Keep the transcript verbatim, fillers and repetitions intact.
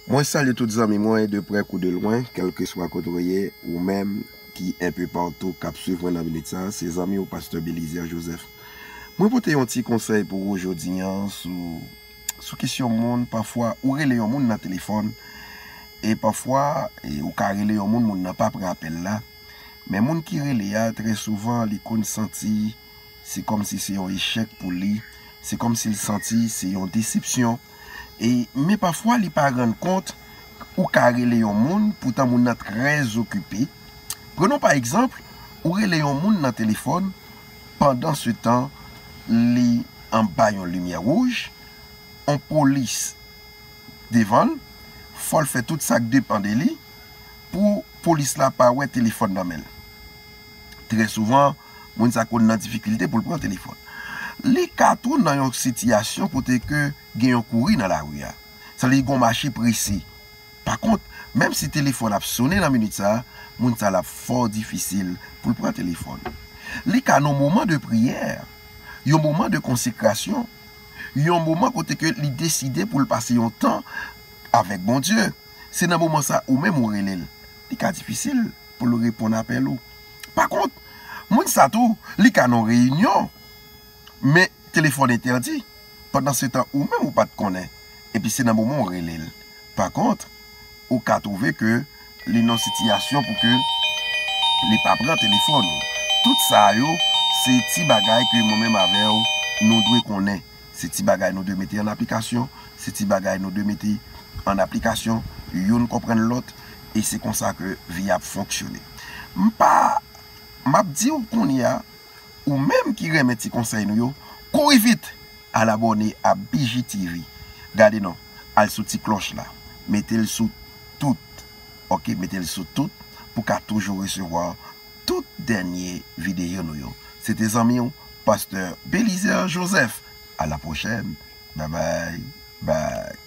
Mwen salye tout zanmi mwen, de prè kou de lwen, kèlkeswa kote w ye, ou menm ki enpe patou k ap swiv mwen nan minit sa, se zanmi w, Pastè Belizaire Joseph. Mwen pote yon ti konsèy pou ou jodi an sou, sou kesyon moun, pafwa ou rele yon moun nan telefòn, e pafwa e, ou ka rele yon moun, moun nan pa pran apèl la, men moun ki rele a, trè souvan, li konn santi se kòmsi se yon echèk pou li, se kòmsi l santi se yon desepsyon. E, men pafwa, li pa rann kont, ou ka rele yon moun, poutan moun nan trè okipe. Prenons pa egzanp, ou rele yon moun nan telefòn, pandan se tan, li anba yon limyè wouj, on polis devan l, fò l fè tout sa k depann de li pou polis la pa wè telefòn nan men l. Trè souvan, moun sa konn nan difikilte pou l pran telefòn. Li ka tou nan yon sitiyasyon kote ke gen yon kouri nan lari a. Sa vle di gen yon mache prese. Pa kont, menm si telefòn ap sonnen nan minit sa, moun sa l ap fò difisil pou l pran telefòn. Li ka nan moman de priyè, yon moman de konsekrasyon, yon moman kote ke li deside pou l pase yon tan avèk Bondye. Se nan moman sa ou menm ou rele l. Li ka difisil pou l reponn apèl ou. Pa kont, moun sa tou, li ka nan reyinyon, men telefòn entèdi. Pandan se tan ou menm ou pa t konnen. Epi se nan moman ou rele l. Pa kont, ou ka twouve ke li nan sitiyasyon pou ke li pa pran telefòn ou. Tout sa yo, se ti bagay ke mwen menm avè w, nou dwe konnen. Se ti bagay nou dwe mete an aplikasyon, se ti bagay nou dwe mete an aplikasyon, youn konprann lòt, e se konsa ke vi a ap fonksyone. M pa, m ap di w kounye a, ou menm ki renmen ti konsèy nou yo, kouri vit al abòne a B J T V. Gade non, al sou ti klòch la, mete l sou tout, oke, mete l sou tout pou ka toujou resevwa tout dènye videyo nou yo. Se te zanmi w, Pastè Belizaire Joseph. A la pwochèn. Babay, bay.